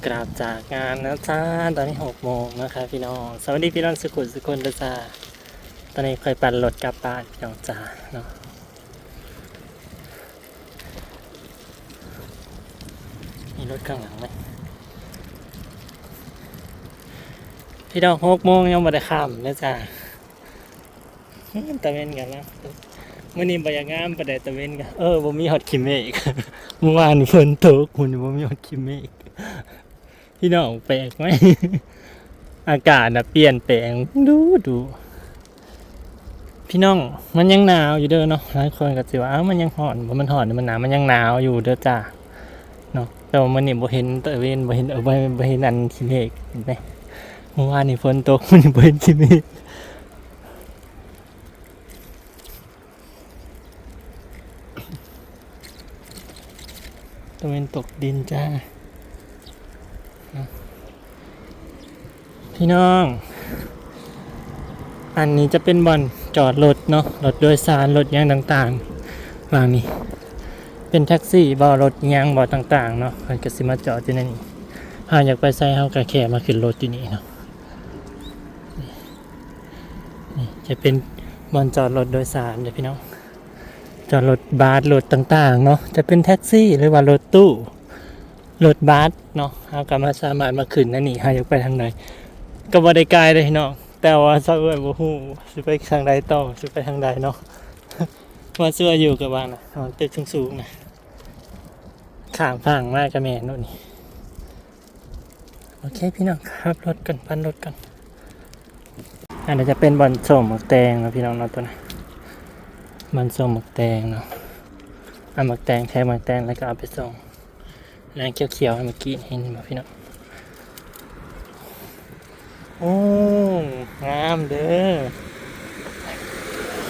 กราบจากงานนะจ๊ะ ตอนนี้หกโมงนะคะพี่น้อง สวัสดีพี่น้องสุขุสุคนนะจ๊ะ ตอนนี้ค่อยปั่นรถกลับบ้านพี่น้องจ๋าเนาะ มีรถข้างหลังไหม พี่น้อง หกโมงยังบ่ได้ค่ำนะจ๊ะ ตะเว็นกำลังตก มื้อนี้บ่อยากงามปานใด ตะเว็นกะ เออ บ่มีฮอดขี้เมฆ เมื่อวานนี้ฝนตก มื้อนี้บ่มีฮอดขี้เมฆ พี่น้อง แปลกไหม อากาศน่ะเปลี่ยนแปลงดูดู พี่น้อง มันยังหนาวอยู่เด้อเนาะ หลายคนก็สิว่า อ้าว มันยังฮ้อนบ่ มันฮ้อน มันหนาว มันยังหนาวอยู่เด้อจ้า เนาะ แต่ว่ามื้อนี้บ่เห็นตะเว็น บ่เห็น เออ บ่ บ่เห็นอันขี้เมฆ เห็นไหม เมื่อวานนี้ฝนตก มื้อนี้บ่เห็นขี้เมฆ ตะเว็นตกดินจ้า เนาะ พี่น้อง อันนี้จะเป็นบ่อนจอดรถเนาะ รถโดยสาร รถหยังต่างๆ หว่างนี้ เป็นแท็กซี่บ่ รถหยังบ่ต่างๆ เนาะ เพิ่นก็สิมาจอดอยู่ในนี้ เฮาอยากไปไสเฮาก็แค่มาขึ้นรถอยู่นี่เนาะ นี่จะเป็นบ่อนจอดรถโดยสารเด้อพี่น้อง จอดรถบัส รถต่างๆ เนาะ จะเป็นแท็กซี่หรือว่ารถตู้ รถบัสเนาะ เฮาก็มา สามารถมาขึ้นอันนี้ เฮาอยากไปทางใด ก็บ่ได้ไกลเด้อพี่น้อง แต่ว่าซะเอื้อยบ่ฮู้สิไปทางใดต่อ สิไปทางใดเนาะ ว่าซะเอื้อยอยู่กับบ้านน่ะ ตึกสูงๆ น่ะ ข้ามฝั่งมาก็แม่นโน่นนี่ โอเคพี่น้อง ขับรถก่อน ปั่นรถก่อน อันนี้จะเป็นบ่อนส่งหมากแตงเนาะพี่น้องเนาะ ตัวนั้น บ่อนส่งหมากแตงเนาะ เอาหมากแตง แทงหมากแตง แล้วก็เอาไปส่ง แลงเขียวๆ ให้เมื่อกี้ เห็นบ่พี่น้อง โอ้ งามเด้อ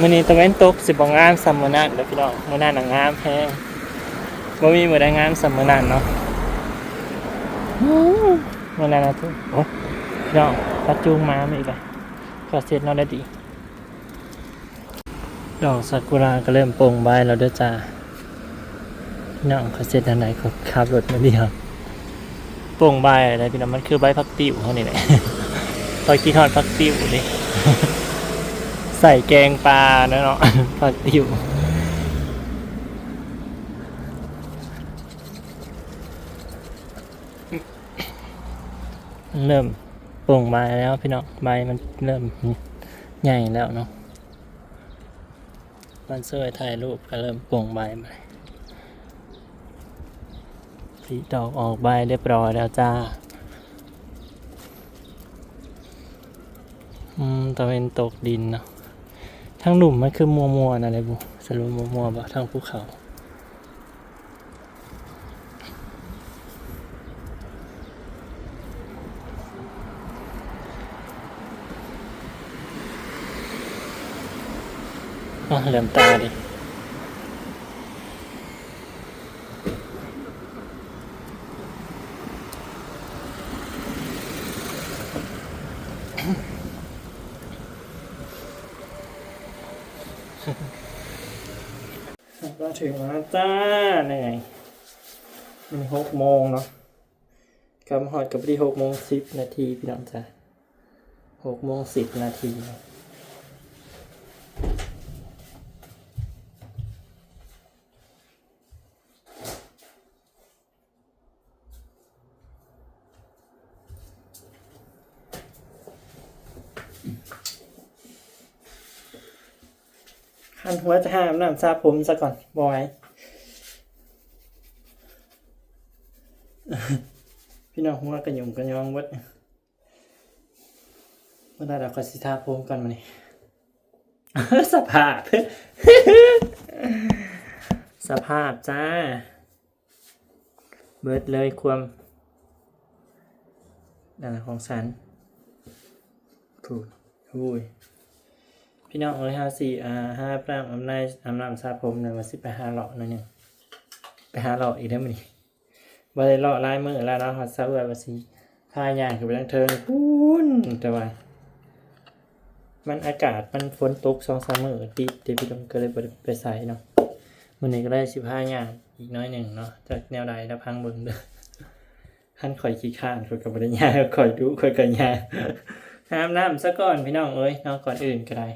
มื้อนี้ตะเว็นตกสิบ่งามส่ำมื้อนั้นเด้อพี่น้อง มื้อนั้นน่ะงามแฮง บ่มีมื้อใดงามส่ำมื้อนั้นเนาะ มื้อนั้นน่ะ โอ๊ย พี่น้อง เขาจูงหมามาอีกแล้ว เขาเช็ดเนาะได้ดี ดอกซากุระก็เริ่มโป่งใบแล้วเด้อจ้า พี่น้อง เขาเช็ดทางใด เขาขับรถมาเดียว โป่งใบอะไรพี่น้อง มันคือใบผักติ๋วเฮานี่แหละ ข้อยคิดฮอดผักติ๋วเด้ ใส่แกงปลาเนาะ ผักติ๋ว เริ่มโป่งใบแล้วพี่น้อง ใบมันเริ่มใหญ่แล้วเนาะ มันช่วยถ่ายรูปก็เริ่มโป่งใบมา ผลิดอกออกใบเรียบร้อยแล้วจ้า อืม ตะเว็นตกดินเนาะ ทางลุ่มมันคือมัวๆ นั่นแหละบุ สรุปมัวๆ บ่ ทางภูเขา อ้อ เหลื่อมตาดิ ก็ถึงแล้วจ้า นี่ไง มันหกโมงเนาะ กลับมาฮอดก็พอดีหกโมงสิบนาทีพี่น้องจ้า หกโมงสิบนาทีเนาะ คันหัวจะหาอาบน้ำสระผมซะก่อน บ่ไหว พี่น้อง หัวกะหยุ่มกะหยองเบิด บ่ได้ดอก ข้อยสิทาผมก่อนมื้อนี้ สภาพ สภาพจ้า เบิดเลยความ นั่นน่ะของฉัน พูด โอ้ย พี่น้องเอ้ย เฮาสิ อ่า หาอาบน้ำอาบใน อาบน้ำสระผมแล้วว่าสิไปหาเลาะหน่อยหนึ่ง ไปหาเลาะอีกแล้วมื้อนี้ บ่ได้เลาะหลายมื้อแล้วเนาะ ฮอดซาวเอื้อยว่าสิพาย่างขึ้นไปทางเทิงพู้น แต่ว่า มันอากาศมันฝนตกสองสามมื้อติดเด้พี่น้อง ก็เลยบ่ได้ไปไสเนาะ มื้อนี้ก็เลยสิพาย่างอีกหน่อยหนึ่งเนาะ จักแนวใด แล้วพังเบิ่งเด้อ ຄັນຂ້ອຍຂີ້ຄ້ານ ຂ້ອຍກໍບໍ່ໄດ້ຍ່າງ, ຂ້ອຍດຸ ຂ້ອຍກໍຍ່າງ. ຫາອາບນ້ຳຊະກ່ອນ ພີ່ນ້ອງເອີຍເນາະ, ກ່ອນອື່ນກໍໄດ້.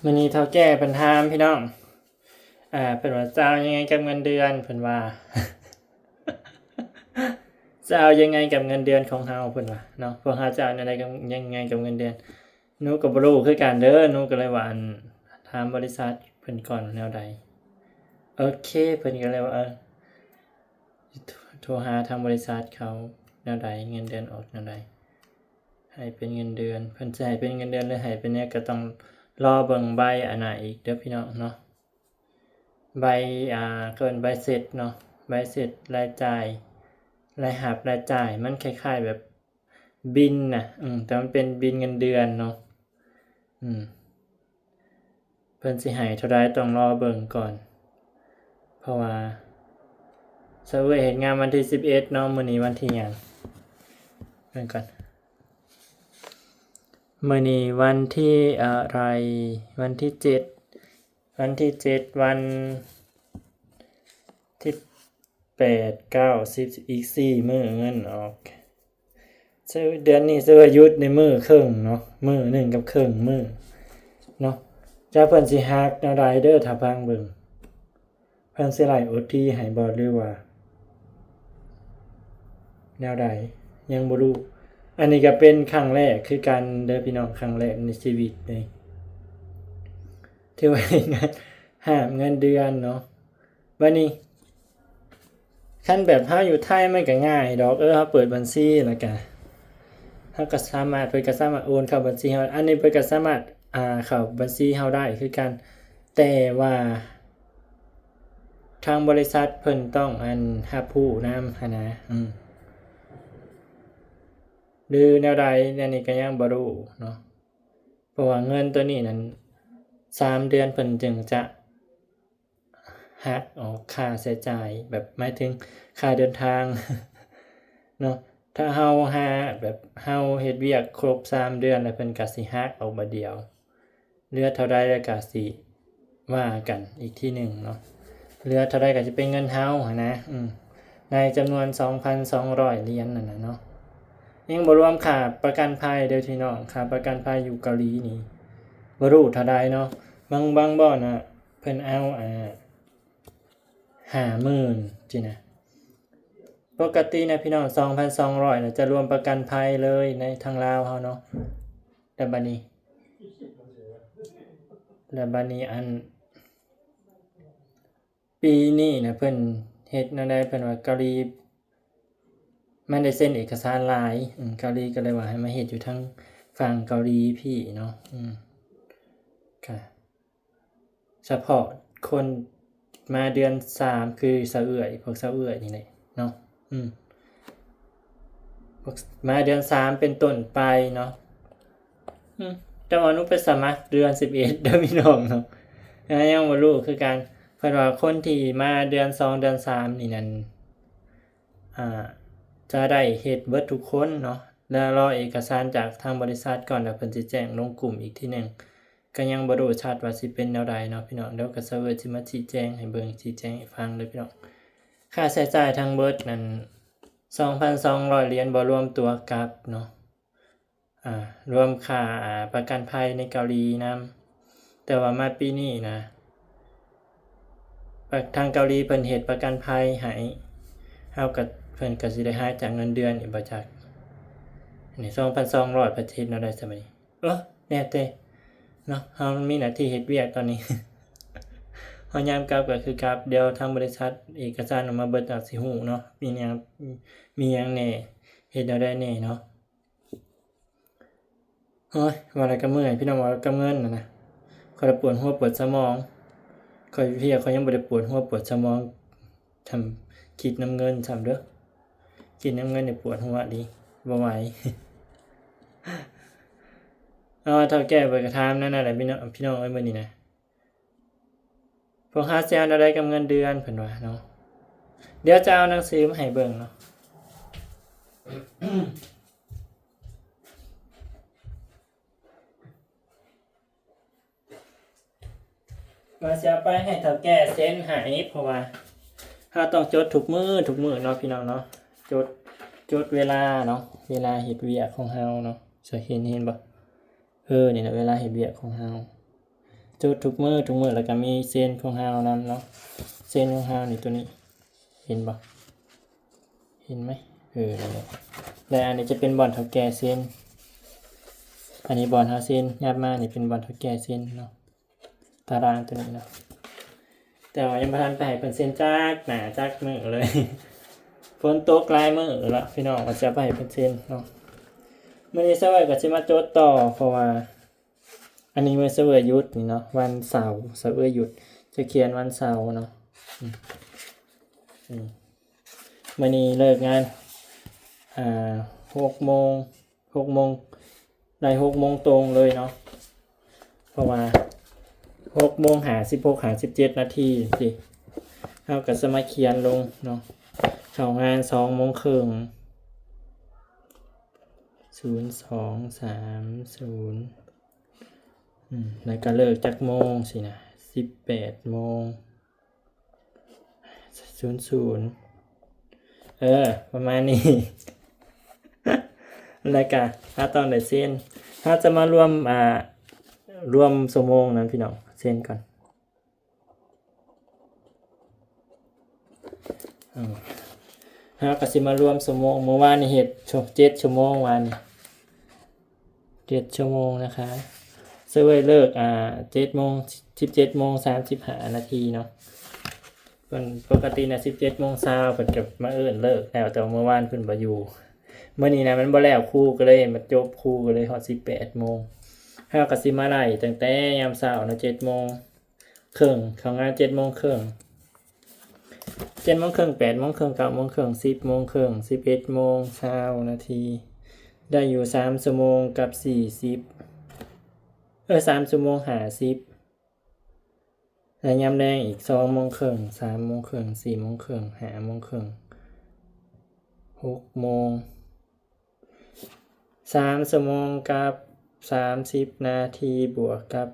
ມື້ນີ້ເຖົ້າແກ່ເພິ່ນຖາມ ພີ່ນ້ອງ, ເອີ ເພິ່ນວ່າ ຈະເອົາຍັງໄງກັບເງິນເດືອນ? ເພິ່ນວ່າ ຈະເອົາຍັງໄງກັບເງິນເດືອນຂອງເຮົາ? ເພິ່ນວ່າເນາະ, ພວກເຮົາຈະເອົາແນວໃດກັບ ຍັງໄງກັບເງິນເດືອນ? ໜູກໍບໍ່ຮູ້ຄືກັນເດີ, ໜູກໍເລີຍວ່າ ອັນ ຖາມບໍລິສັດເພິ່ນກ່ອນແນວໃດ. ໂອເຄ, ເພິ່ນກໍເລີຍວ່າ ເອີ ໂທ ໂທຫາທາງບໍລິສັດເຂົາແນວໃດ, ເງິນເດືອນອອກແນວໃດ, ໃຫ້ເປັນເງິນເດືອນ. ເພິ່ນຊິໃຫ້ເປັນເງິນເດືອນ ຫຼື ໃຫ້ເປັນຫຍັງ ກໍຕ້ອງລໍເບິ່ງໃບອັນນັ້ນອີກເດີ ພີ່ນ້ອງເນາະ, ໃບ ອ່າ ເອີ້ນໃບເສັດເນາະ, ໃບເສັດລາຍຈ່າຍ, ລາຍຮັບລາຍຈ່າຍ. ມັນຄ້າຍໆແບບບິນນະ, ອືມ ແຕ່ມັນເປັນບິນເງິນເດືອນເນາະ. ອືມ ເພິ່ນຊິໃຫ້ເທົ່າໃດຕ້ອງລໍເບິ່ງກ່ອນ, ເພາະວ່າຊາວເອື້ອຍເຮັດງານວັນທີສິບເອັດເນາະ. ມື້ນີ້ວັນທີຫຍັງ? ເບິ່ງກ່ອນ. ມື້ນີ້ວັນທີອະໄລ? ວັນທີເຈັດ, ວັນທີເຈັດ, ວັນທີແປດ, ເກົ້າ, ສິບ, ອີກສີ່ມື້ເງິນອອກ. ເດືອນນີ້ຖືວ່າຢຸດໃນມື້ເຄິ່ງເນາະ, ມື້ໜຶ່ງກັບເຄິ່ງມື້ເນາະ. ຈັກເພິ່ນຊິຫັກແນວໃດເດີ, ຖ້າຟັງເບິ່ງ ເພິ່ນຊິໄລ່ໂອທີໃຫ້ບໍ່ ຫຼືວ່າແນວໃດ? ຍັງບໍ່ຮູ້. ອັນນີ້ກໍເປັນຄັ້ງແລກຄືກັນເດີ ພີ່ນ້ອງ, ຄັ້ງແລກໃນຊີວິດເລີຍ ຖືວ່າເຮັດງານຫາບເງິນເດືອນເນາະ. ບາດນີ້ ຄັນແບບເຮົາຢູ່ໄທມັນກໍງ່າຍດອກ, ເອີ ເຮົາເປີດບັນຊີ ແລ້ວກະເຮົາກໍສາມາດ ເພິ່ນກໍສາມາດໂອນເຂົ້າບັນຊີເຮົາ. ອັນນີ້ເພິ່ນກໍສາມາດ ອ່າ ເຂົ້າບັນຊີເຮົາໄດ້ຄືກັນ, ແຕ່ວ່າທາງບໍລິສັດເພິ່ນຕ້ອງ ອັນ ຮັບຮູ້ນຳຫັ້ນນະ, ອືມ ຫຼືແນວໃດ ອັນນີ້ກໍຍັງບໍ່ຮູ້ເນາະ. ເພາະວ່າເງິນໂຕນີ້ນັ້ນ ສາມເດືອນເພິ່ນຈຶ່ງຈະຫັກອອກຄ່າໃຊ້ຈ່າຍ, ແບບ ໝາຍເຖິງຄ່າເດີນທາງເນາະ. ຖ້າເຮົາຫາ ແບບ ເຮົາເຮັດວຽກຄົບສາມເດືອນແລ້ວ ເພິ່ນກໍຊິຫັກອອກບາດດຽວ, ເຫຼືອເທົ່າໃດແລ້ວກໍຊິ ວ່າກັນອີກທີໜຶ່ງເນາະ. ເຫຼືອເທົ່າໃດກໍຈະເປັນເງິນເຮົາຫັ້ນນະ, ອືມ ໃນຈຳນວນສອງພັນສອງຮ້ອຍຫຼຽນນັ້ນນະເນາະ. ຍັງບໍ່ລວມຄ່າປະກັນໄພເດີພີ່ນ້ອງ, ຄ່າປະກັນໄພຢູ່ເກົາຫຼີນີ້ບໍ່ຮູ້ເທົ່າໃດເນາະ. ບາງ ບາງບ່ອນນະ ເພິ່ນເອົາ ອ່າ ຫ້າໝື່ນຊີ້ນະ. ປົກກະຕິນະພີ່ນ້ອງ ສອງພັນສອງຮ້ອຍນະ ຈະລວມປະກັນໄພເລີຍໃນທາງລາວເຮົາເນາະ. ແລ້ວບາດນີ້ ແລ້ວບາດນີ້ ອັນ ປີນີ້ນະ ເພິ່ນເຮັດແນວໃດ ເພິ່ນວ່າເກົາຫຼີມັນໄດ້ເຊັນເອກະສານຫຼາຍ, ອືມ ເກົາຫຼີກໍເລີຍວ່າໃຫ້ມາເຮັດຢູ່ທາງຝັ່ງເກົາຫຼີພີ້ເນາະ. ອືມ ກະ ສະເພາະຄົນມາເດືອນສາມ ຄືຊາວເອື້ອຍ ພວກຊາວເອື້ອຍນີ້ແຫຼະເນາະ. ອືມ ພວກມາເດືອນສາມເປັນຕົ້ນໄປເນາະ. ອືມ ແຕ່ວ່າໜູໄປສະໝັກເດືອນສິບເອັດເດີພີ່ນ້ອງເນາະ, ຍັງບໍ່ຮູ້ຄືກັນ. ເພິ່ນວ່າຄົນທີ່ມາເດືອນສອງ ເດືອນສາມນີ້ນັ້ນ ອ່າ ຈະໄດ້ເຮັດເບິດທຸກຄົນເນາະ, ແລະ ລໍເອກະສານຈາກທາງບໍລິສັດກ່ອນ ແລ້ວເພິ່ນຊິແຈ້ງລົງກຸ່ມອີກທີໜຶ່ງ. ກໍຍັງບໍ່ຮູ້ຊັດວ່າຊິເປັນແນວໃດເນາະພີ່ນ້ອງ. ດຽວກໍຊາວເອີຊິມາຊີ້ແຈງໃຫ້ເບິ່ງ ຊີ້ແຈງໃຫ້ຟັງເດີພີ່ນ້ອງ. ຄ່າໃຊ້ຈ່າຍທັງເບິດນັ້ນ ສອງພັນສອງຮ້ອຍຫຼຽນ ບໍ່ລວມຕົວກັບເນາະ, ອ່າ ລວມຄ່າ ອ່າ ປະກັນໄພໃນເກົາຫຼີນຳ. ແຕ່ວ່າມາປີນີ້ນະ ປະ ທາງເກົາຫຼີເພິ່ນເຮັດປະກັນໄພໃຫ້ເຮົາ, ກໍ ເພິ່ນກໍຊິໄດ້ຫາຍຈາກເງິນເດືອນອີກບໍ່ຈັກ. ອັນນີ້ ສອງພັນສອງຮ້ອຍ ປະເທດແນວໃດຊະບັດນີ້? ເອີ ແລ້ວແຕ່ເນາະ, ເຮົາມີໜ້າທີ່ເຮັດວຽກຕອນນີ້ ເຮົາຍາມກັບກໍຄືກັບ. ດຽວທາງບໍລິສັດເອກະສານອອກມາເບິດ ອາດຊິຮູ້ເນາະ, ມີຫຍັງ ມີຫຍັງແດ່ ເຮັດແນວໃດແດ່ເນາະ. ໂອ້ຍ ເວົ້າແລ້ວກໍເມື່ອຍ ພີ່ນ້ອງ, ເວົ້າແລ້ວກໍເງິນນະນະ. ຂ້ອຍລະປວດຫົວປວດສະໝອງ, ຂ້ອຍເພຍ ຂ້ອຍຍັງບໍ່ໄດ້ປວດຫົວປວດສະໝອງ ທຳ ຄິດນຳເງິນຊ້ຳເດີ. ຄິດນຳເງິນນີ້ປວດຫົວອີ່ຫຼີ ບໍ່ໄຫວ. ເອົາ ເຖົ້າແກ່ເພິ່ນກໍຖາມແນວນັ້ນແຫຼະ ພີ່ນ້ອງ ພີ່ນ້ອງເອີຍ ມື້ນີ້ນະ. ພວກເຮົາຊິເອົາແນວໃດກັບເງິນເດືອນ ເພິ່ນວ່າເນາະ. ດຽວຈະເອົາໜັງສືມາໃຫ້ເບິ່ງເນາະ. ວ່າຊິເອົາໄປໃຫ້ເຖົ້າແກ່ເຊັນໃຫ້ ເພາະວ່າເຮົາຕ້ອງຈົດທຸກມື້ ທຸກມື້ເນາະ ພີ່ນ້ອງເນາະ ຈົດ ຈົດເວລາເນາະ ເວລາເຮັດວຽກຂອງເຮົາເນາະ ຈະເຫັນ ເຫັນບໍ່? ເອີ ນີ້ແຫຼະ ເວລາເຮັດວຽກຂອງເຮົາ ຈົດທຸກມື້ ທຸກມື້ ແລ້ວກໍມີເຊັນຂອງເຮົານຳເນາະ ເຊັນຂອງເຮົານີ້ ໂຕນີ້ ເຫັນບໍ່? ເຫັນໄໝ? ເອີ ນັ້ນແຫຼະ ແລະ ອັນນີ້ຈະເປັນບ່ອນເຖົ້າແກ່ເຊັນ ອັນນີ້ບ່ອນເຮົາເຊັນ ຫຍັບມານີ້ເປັນບ່ອນເຖົ້າແກ່ເຊັນເນາະ ຕາລາງໂຕນີ້ເນາະ ແຕ່ວ່າຍັງບໍ່ທັນໄປໃຫ້ເພິ່ນເຊັນຈັກໜ້າຈັກມື້ເລີຍ ຝົນຕົກຫຼາຍມື້ແລ້ວ ພີ່ນ້ອງ ວ່າຊິເອົາໄປໃຫ້ເພິ່ນເຊັນເນາະ ມື້ນີ້ສາວເອື້ອຍກໍຊິມາຈົດຕໍ່ ເພາະວ່າ ອັນນີ້ມື້ສາວເອື້ອຍຢຸດນີ້ເນາະ ວັນເສົາ ສາວເອື້ອຍຢຸດ ຈະຂຽນວັນເສົາເນາະ ອືມ ນີ້ ມື້ນີ້ເລີກງານ ອ່າ ຫົກໂມງ ຫົກໂມງ ໄດ້ຫົກໂມງຕົງເລີຍເນາະ ເພາະວ່າຫົກໂມງຫ້າສິບຫົກ ຫ້າສິບເຈັດນາທີ ເຮົາກໍຈະມາຂຽນລົງເນາະ ເຂົ້າງານສອງໂມງເຄິ່ງ ສູນສອງສາມສູນ ອືມ ແລ້ວກໍເລີກຈັກໂມງຊີ້ນະ ສິບແປດໂມງ ສູນສູນ ເອີ ປະມານນີ້ ແລ້ວກໍເຮົາຕ້ອງໄດ້ເຊັນ ເຮົາຈະມາລວມ ອ່າ ລວມຊົ່ວໂມງນຳ ພີ່ນ້ອງ ເຊັນກ່ອນ ເຮົາກໍຊິມາລວມຊົ່ວໂມງ ມື້ວານນີ້ເຮັດເຈັດຊົ່ວໂມງ ວານນີ້ເຈັດຊົ່ວໂມງນະຄະ ສາວເອື້ອຍເລີກ ອ່າ ເຈັດໂມງ ສິບເຈັດໂມງສາມສິບຫ້ານາທີເນາະ ເພິ່ນ ປົກກະຕິນະສິບເຈັດໂມງຊາວ ເພິ່ນກໍມາເອີ້ນເລີກແລ້ວ ແຕ່ວ່າມື້ວານເພິ່ນບໍ່ຢູ່ ມື້ນີ້ນະມັນບໍ່ແລ້ວ ຄູກໍເລີຍມາຈົບ ຄູກໍເລີຍຮອດສິບແປດໂມງ ເຮົາກໍຊິມາໄລ່ຕັ້ງແຕ່ຍາມເຊົ້າເນາະ ເຈັດໂມງ ເຄິ່ງ ເຂົ້າງານເຈັດໂມງເຄິ່ງ ເຈັດໂມງເຄິ່ງ ແປດໂມງເຄິ່ງ ເກົ້າໂມງເຄິ່ງ ສິບໂມງເຄິ່ງ ສິບເອັດໂມງຊາວນາທີ ໄດ້ຢູ່ສາມຊົ່ວໂມງກັບສີ່ສິບ ເອີ ສາມຊົ່ວໂມງຫ້າສິບ ແລະ ຍາມແລງອີກສອງໂມງເຄິ່ງ ສາມໂມງເຄິ່ງ ສີ່ໂມງເຄິ່ງ ຫ້າໂມງເຄິ່ງ ຫົກໂມງ ສາມຊົ່ວໂມງກັບສາມສິບນາທີ ບວກກັບ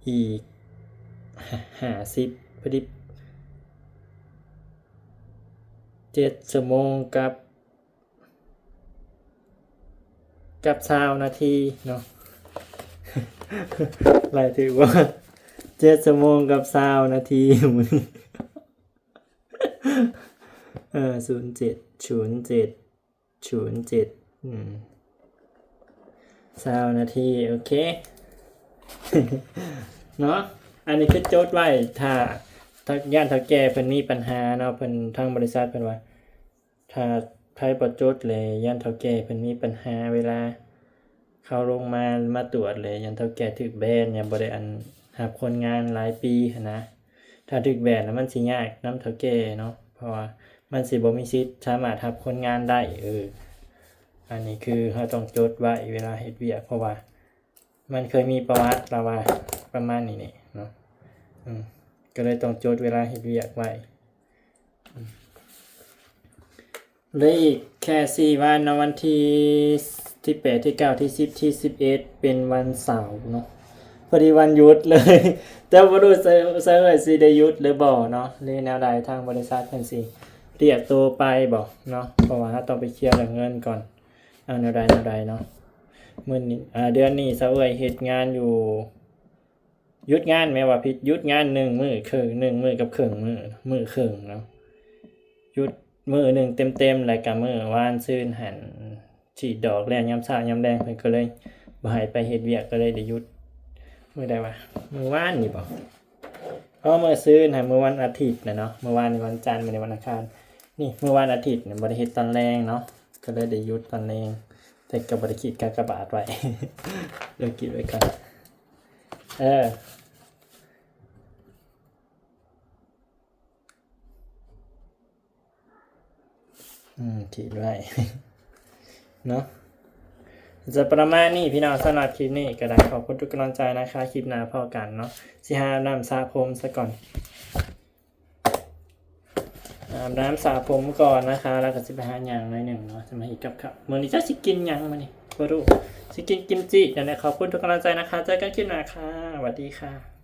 ອີກຫ້າສິບ ພໍດີ ເຈັດຊົ່ວໂມງກັບ ກັບຊາວນາທີເນາະ ໄລ່ຖືກບໍ່? ເຈັດຊົ່ວໂມງກັບຊາວນາທີ ເອີ ສູນເຈັດ ສູນເຈັດ ສູນເຈັດ ອືມ ຊາວນາທີ ໂອເຄ ເນາະ ອັນນີ້ຄືຈົດໄວ້ ຖ້າ ຖ້າ ຢ້ານເຖົ້າແກ່ເພິ່ນມີບັນຫາເນາະ ເພິ່ນ ທາງບໍລິສັດເພິ່ນວ່າ ຖ້າໃຜບໍ່ຈົດແລ້ວ ຢ້ານເຖົ້າແກ່ເພິ່ນມີບັນຫາ ເວລາເຂົາລົງມາ ມາຕວດແລ້ວ ຢ້ານເຖົ້າແກ່ຖືກແບນ ຢ້ານບໍ່ໄດ້ ອັນ ຮັບຄົນງານຫຼາຍປີຫັ້ນນະ ຖ້າຖືກແບນແລ້ວມັນຊິຍາກນຳເຖົ້າແກ່ເນາະ ເພາະວ່າມັນຊິບໍ່ມີສິດສາມາດຮັບຄົນງານໄດ້ ເອີ ອັນນີ້ຄືເຮົາຕ້ອງຈົດໄວ້ເວລາເຮັດວຽກ ເພາະວ່າມັນເຄີຍມີປະຫວັດລາວວ່າປະມານນີ້ນີ້ເນາະ ອືມ ກໍເລີຍຕ້ອງຈົດເວລາເຮັດວຽກໄວ້ ເຫຼືອອີກແຄ່ສີ່ວັນເນາະ ວັນທີທີແປດ ທີເກົ້າ ທີສິບ ທີສິບເອັດ ເປັນວັນເສົາເນາະ ພໍດີວັນຢຸດເລີຍ ແຕ່ບໍ່ຮູ້ ສ- ສ- ວ່າຊິໄດ້ຢຸດຫຼືບໍ່ເນາະ ຫຼືແນວໃດ ທາງບໍລິສັດເພິ່ນຊິຮຽກໂຕໄປບໍ່ເນາະ ເພາະວ່າເຮົາຕ້ອງໄປເຄຍເລື່ອງເງິນກ່ອນ ເອົາແນວໃດແນວໃດເນາະ ມື້ນີ້ ອ່າ ເດືອນນີ້ສາວເອື້ອຍເຮັດງານຢູ່ ຢຸດງານ ແມ່ນວ່າຜິດ ຢຸດງານໜຶ່ງມື້ເຄິ່ງ ໜຶ່ງມື້ກັບເຄິ່ງມື້ ມື້ເຄິ່ງເນາະ ຢຸດມື້ໜຶ່ງເຕັມໆ ແລ້ວກະມື້ວານຊືນຫັ້ນ ສີດດອກແລ້ວ ຍາມເຊົ້າຍາມແລງເພິ່ນກໍເລີຍບໍ່ໃຫ້ໄປເຮັດວຽກ ກໍເລີຍໄດ້ຢຸດ ມື້ໃດວະ ມື້ວານນີ້ບໍ ເອີ ມື້ຊືນຫັ້ນ ມື້ວັນອາທິດນະເນາະ ມື້ວານນີ້ວັນຈັນ ມື້ນີ້ວັນອັງຄານ ນີ້ ມື້ວານອາທິດນະ ບໍ່ໄດ້ເຮັດຕອນແລງເນາະ ກໍເລີຍໄດ້ຢຸດຕອນແລງ ແຕ່ກໍບໍ່ໄດ້ຂີດກາກະບາດໄວ້ ເລີຍຂີດໄວ້ກ່ອນ ເອີ ອືມ ຖີດໄວ້ເນາະ ຈະປະມານນີ້ພີ່ນ້ອງ ສຳລັບຄລິບນີ້ກໍໄດ້ ຂອບຄຸນທຸກກຳລັງໃຈນະຄະ ຄລິບໜ້າພໍ້ກັນເນາະ ຊິຫາອາບນ້ຳສະຜົມສາກ່ອນ. ອາບນ້ຳສະຜົມກ່ອນນະຄະ ແລ້ວກໍຊິໄປຫາຍ່າງໜ້ອຍໜຶ່ງເນາະ ຈະມາເຮັດກັບເຂົ້າ ມື້ນີ້ຈັກຊິກິນຫຍັງມື້ນີ້ ບໍ່ຮູ້ ຊິກິນກິມຈິຈັ່ງໃດ. ຂອບຄຸນທຸກກຳລັງໃຈນະຄະ ເຈີກັນຄລິບໜ້າຄ່ະ ຫວັດດີຄ່ະ.